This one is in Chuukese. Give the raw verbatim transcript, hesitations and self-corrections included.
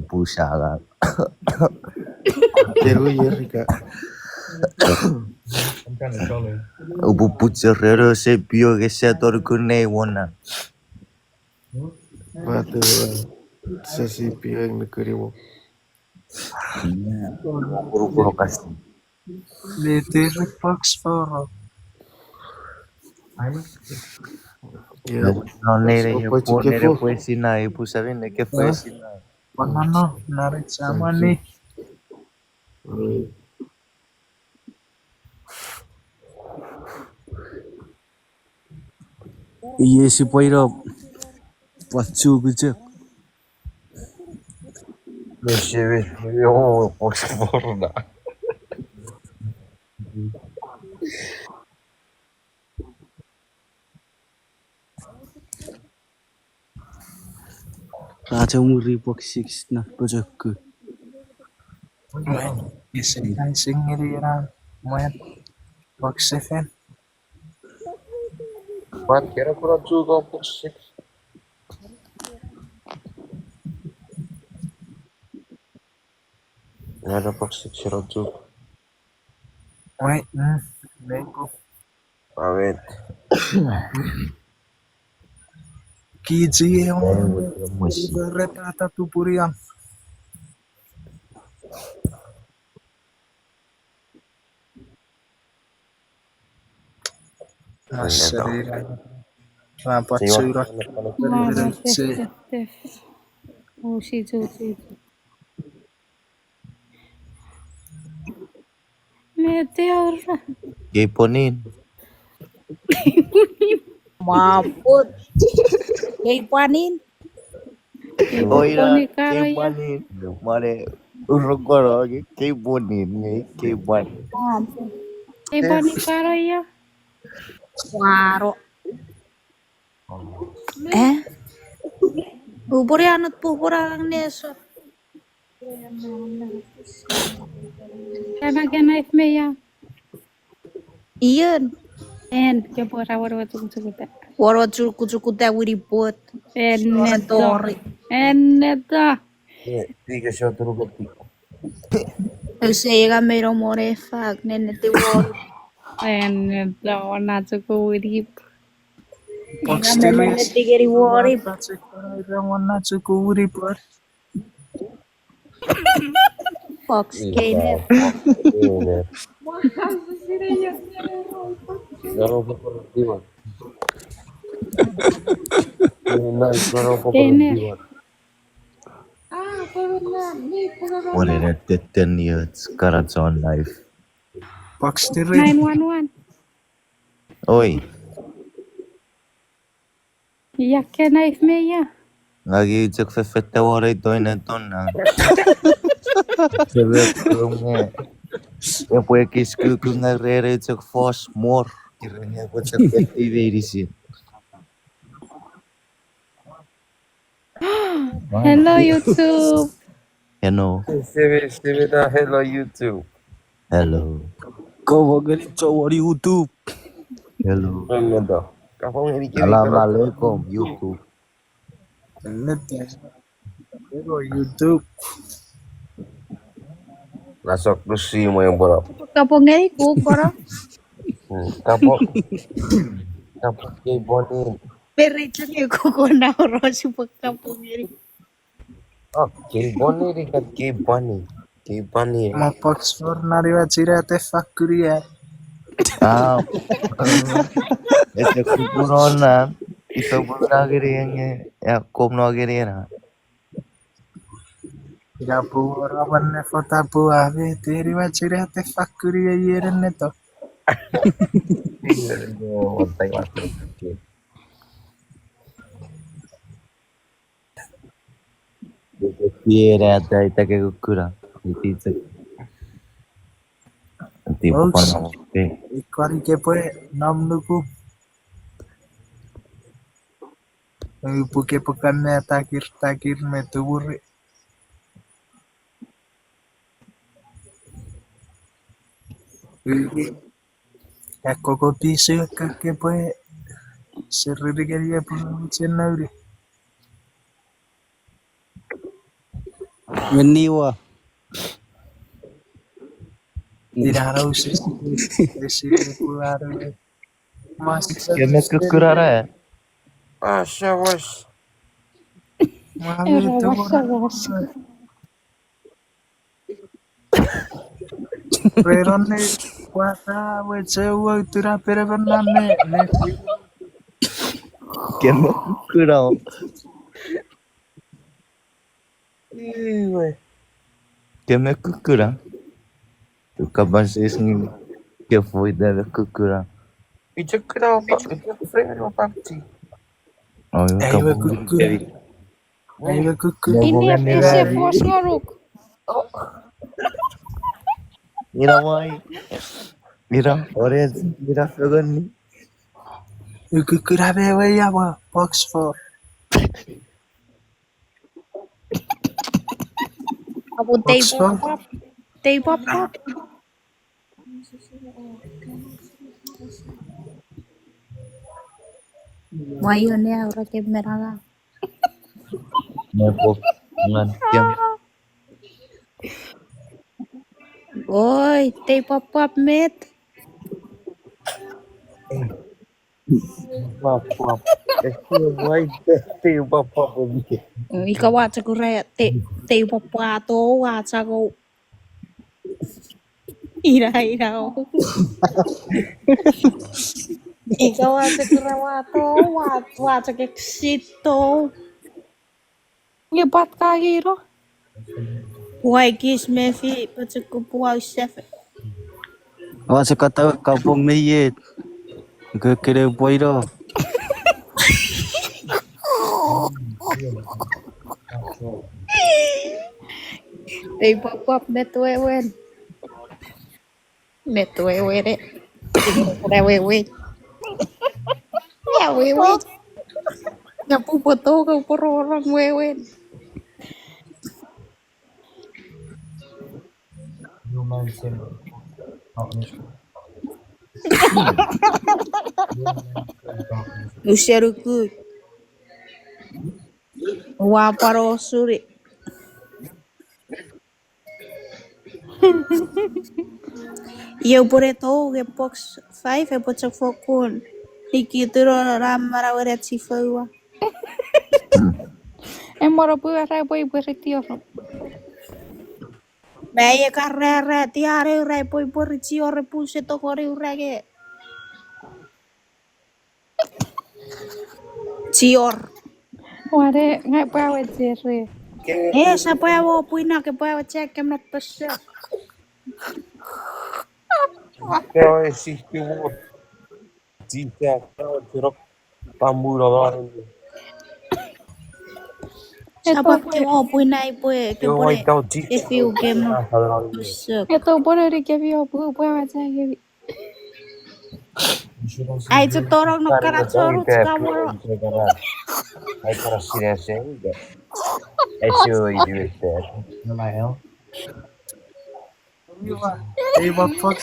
Pusaga. Keru Erika. Upupu cherero se pio ke se torukun nei wona. Matu, uh, se si pio eng nukuni wo. Uruku rokas. Leteri box foro. Yeah. No nere so ye pwe po nere chikefo. Pwe sina ipu seven neke pwe sina. Panano nare chamani. Iei sipwe ino pwan chukuchuk. Meseve, yo, pos porna. Kacho muri box six na pochokku. Mwen, ese kai singiri ena mwen box seven. Mwen, kero kuna chuko box six. Ena box six ero chuk. Wait, mm, mengo. Awet. Kichi e on. Retata tupurian. Asarira. Rapatsura. Mama tef, tef, tef. Usi, usi, usi. Mete aura. Kei ponin. Maput. Kei panin. Oira, kei panin. Mane, urokoro, kei ponin, kei panin. Kei panin karo ia. Waro. Eh? Upuri anut pupura ang neso. Kama kena if me ia. Ian. En, ke pora wara wara chukuchukuta. Wara wara chukuchukuta wiri pot. En neto. Tori. En neto. Ika sio turukoti. Ese ega mero more fak nenne te wori. En neto ona chuku wiri. Box tigeri wori. Ona chuku wiri pot. Fox Gamer. Fox Gamer. Garo pokoro diwan. Nice, garo pokoro diwan. What an entertaining, it's got its own life. Fox three. Nine one one. Oi. Ia ke knife me ia. Ngang ua chok fefeta wore toinen tonna. Sebe kung e. Epwe kis kuku ngang rere chok fos mor. Kirenge epwe chok feti meinisin. Hello, YouTube. Hello. Sebe, sebe da, hello, YouTube. Hello. Komo ngeni chomon YouTube. Hello. Hello. Komo ngeni kemi. Salam alaikum, YouTube. Hello, YouTube. Lasok lusi mo yang bora. Komo ngeni kukora. Hmm, komo. Komo kei boni. Peri chungi kukona orosi komo ngeni. Oh, kei boni rikat kei boni. Kei boni. Ma box four nariwa chira te fakuria. Ah. Ese kukuno na. Ito bura giri enge. Ya kom no giri na. Ira pu ora wanne fota pu ave te riwa chira te fakuria yeren neto. Iya, iya, wantai wantai. Tiere ata ita ke kukura. Iti ita. Iti pano. Ikori ke pwe nom nuku. Upu ke pwe kanne takir takir me tumuri. Ui. Ekoko pisi kake pwe seriri keri epwe chen nauri. Meniwa. Inano sis, sis, sis, sis, sis, sis. Keme kukurara. Asha was. Mami, era tu washa was. Pero ne, kwata, we, che, we, tura, pero, pero, na, ne, ne. Keme kukura. Iwe. Keme kukura. Tukaban sis ni kefoita me kukura. Ichokura pa, ichokura pa ti. Oh, iwe kukura. Iwe kukura. Ine ese fos ngonuk. Ina wai. Ina, ore, ina fengeni. Kukura me we ya wa, box four. Apo tei pop pop. Tei pop pop. Why you never get me? Ne pop ngan kem. Oi, tei pop pop met. Pop pop. Ese wai te, te pop pop. Ika wa chok ura te, te pop pop to wa chok. Ira, ira. Ika wa chok ura wa to, wa, wa chok exit to. Nge pat ka giro. Why kiss me fi, but chok pua sefe. Wa chok kata kapong me yet. Ke kere poiro. Tei pop pop met wewen. Met wewen e. Met wewen. Ya wewen. Ya pupo toka pororong wewen. Useruku. Ua paro suri. Iwe upwene tou nge box five epwe chok fokkun. Nikituno na manauena chifoua. Emon opu era epwe ipwe ritioro. Me iwe ka rara tiare ura epwe ipwe ritiore puse tokori ura nge. Chior. Ware, ngai pwe awe Jerry. E, sa pwe awe pwina ke pwe awe chek kem not pese. Ewe sisi mo. Sisa, ewe tirok. Pamuno lon. Sa pwe ke mo pwina ipwe ke pwe. Efiu kem not pese. Eto pwe ri kefi opu pwe awe chek kem. Ai, chok tonong non kana chorus ka moro. Ai, kana sinase, ai, si we idiot there. Ei, what fuck?